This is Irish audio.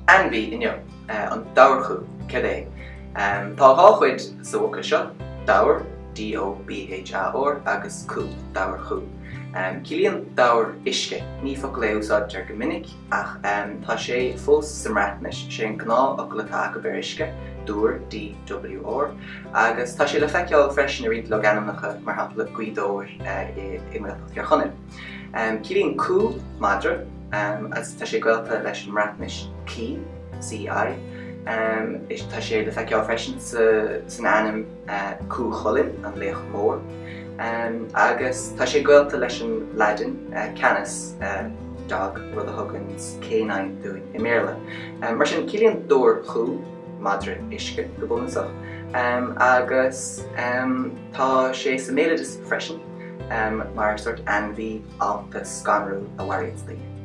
Ainmhí inniu, an dobharchú, céard é? Tá 2 chuid sa bhfocal seo, dobhar, D-O-B-H-A-R, agus cú, dobharchú. Ciallaíonn dobhar uisce. Ní focal é a úsáidtear go minic ach tá sé fós sa mBreatnais, sé an gnáthfhocal atá acu ar uisce, dŵr, D-W-R, agus tá sé le feiceáil freisin i roinnt logainmneacha, mar shampla Gaoth Dobhair i nGaeltacht Thír Chonaill. Ciallaíonn cú madra agus tá sé gaolta leis an mBreatnais ci, CI. Tá sé le feiceáil freisin san ainm Cú Chulainn, an laoch mór. Agus tá sé gaolta leis an Laidin canis, dog, rud a thugann canine dúinn i mBéarla. Mar sin, ciallaíonn dobharchú madra uisce go bunúsach. Agus tá sé sa mbéaloideas freisin. mar sórt ainmhí allta scanrúil a mharaíonns daoine.